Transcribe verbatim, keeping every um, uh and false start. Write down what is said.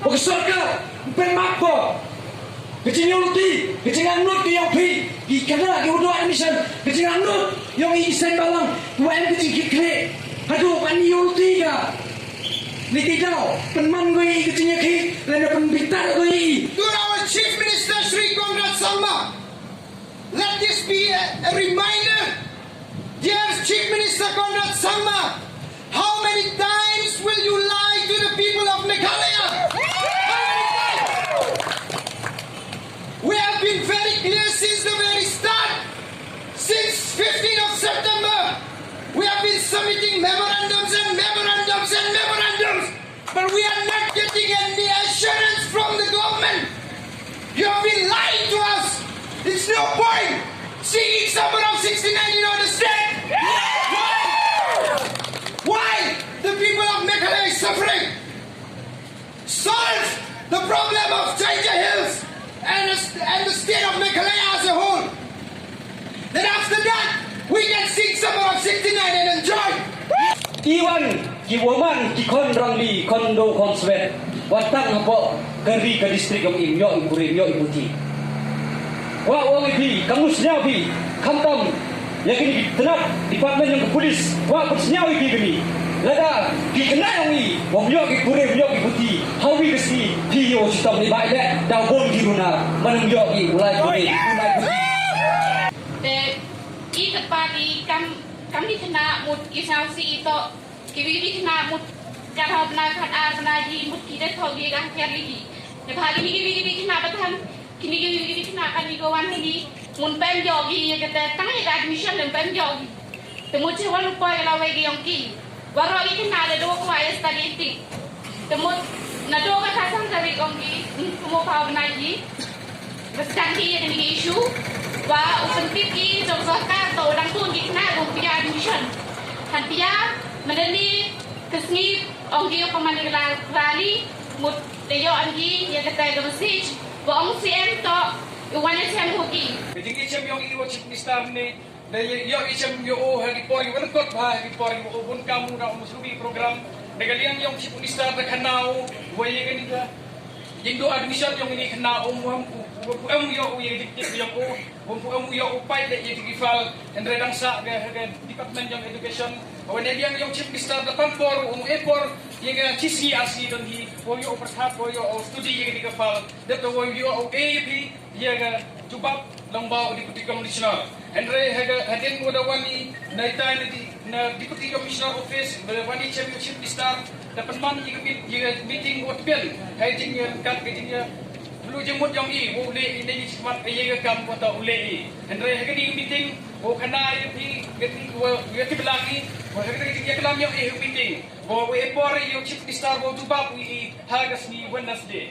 Ba ka sorkar, ba map ba ka jingïohi, ka jingangnud ka ïong phi, ki khynnah ki wa duh admission, ka jingangnud ïong i seng balang, wa em ka jingkit khlieh. Haduh ban ïohi ka. Ni ti daw, pynman ko i ka jingïakhih, lane pynbitar ko i. To our Chief Minister Shri Conrad Sangma, let this be a, a reminder. Dear Chief Minister Conrad Sangma, how many times will you lie to the people of Meghalaya? How many times? We have been very clear since the very start. Since fifteenth of September, we have been submitting memorandums and memorandums and memorandums. But we are not getting any assurance from the government. You have been lying to us. It's no point seeing someone of sixty-nine in our state. Why? Why the people of Meghalaya is suffering? Solve the problem of Jaintia Hills and the, and the state of Meghalaya as a whole. Then after that, we can sing Summer of sixty-nine and enjoy. Iwan ki woman ki khon rangli khon do khon swet. Wat tang hapoh ka ri ka district ïong i ym ïoh i burim ïoh i buti. Wa ong i phi kam sñiaw phi khamtam ïa kini ki tnat department ïong ka police wa pynsñiaw i phi kini. Lada ki khynnah ïong i ym ïoh ki burim ïoh ki buti. Hawi ka sngi phi ïoh chitom ni bai leh da bun ki runar man ym ïoh ki u lai burim u lai buti. Te i kyrpad i kam kam ki khynnah mut ki sñiaw si i to ki wi ki khynnah mut ka thaw bnai khat ar bnai hi mut ki da thaw ki ka kiar li hi. Te bha kini ki wi ki khynnah ba than kini ki wi ki khynnah kan i ko wan hi mun pem ïoh ki ïa kata tang ïa ka admission lem pem ïoh ki. Te mut chi wan u poi ka lawei ki ïong ki. Waroh ki khynnah da dua kwah ïa study ti. Te mut naduh ka khatsan tarik ong ki, mm, kumno phaw bnai hi. Ba sdang ki ïa kane ka issue. Wa u pyntip ki jong sorkar to u dang tun ki khynnah ruh pia admission. Hynrei mynta ni ka sngi ong ki u pynman ïa ka rally mut te ïoh ong ki ïa kata ka message. Ba ong C M to u wan ïa chem ruh ki. Ka jingïachem ïong i wa Chief Minister ne Da ïoh, ïoh i chem ïoh u ha ki por ïoh u kot bha ha ki por ïoh u bun kam u da u mus rubi program. Da ka liang ïong Chief Minister da khana u wa ïa kani ka jingduh admission ïong ini khana u mu em u u em ïoh u ïa ka jingtip ïong u u em ïoh u pai da ïa ki file. Hynrei dang sah ka ha ka Department ïong Education. Wa ne liang ïong Chief Minister da pan por u mu e por ïa ka chi sngi ar sngi don hi. Wa ïoh u pyrkhat wa ïoh u studi ïa kani ka file. Da to wa ïoh u e ïa phi ïa ka jubab long ba u Deputy Commissioner. Hynrei ha ka hadien wa da wan i na itai na di na Deputy Commissioner Office ba da wan i chem ïa u Chief Minister da pynman ïa ka meet- ïa ka meeting wa tbian ha i jingïa kat ka jingïa lu jingmut ïong i wa u leh i na i jingmat ïa ka kam wa ta u leh i. Hynrei ha kani ka meeting wa u khana ïa phi ka ti wa ïa ti blang i wa ha kani ka jingïa klam ïong i ha ka meeting wa u e por ïa u Chief Minister wa u jubab i ha ka sngi Wednesday.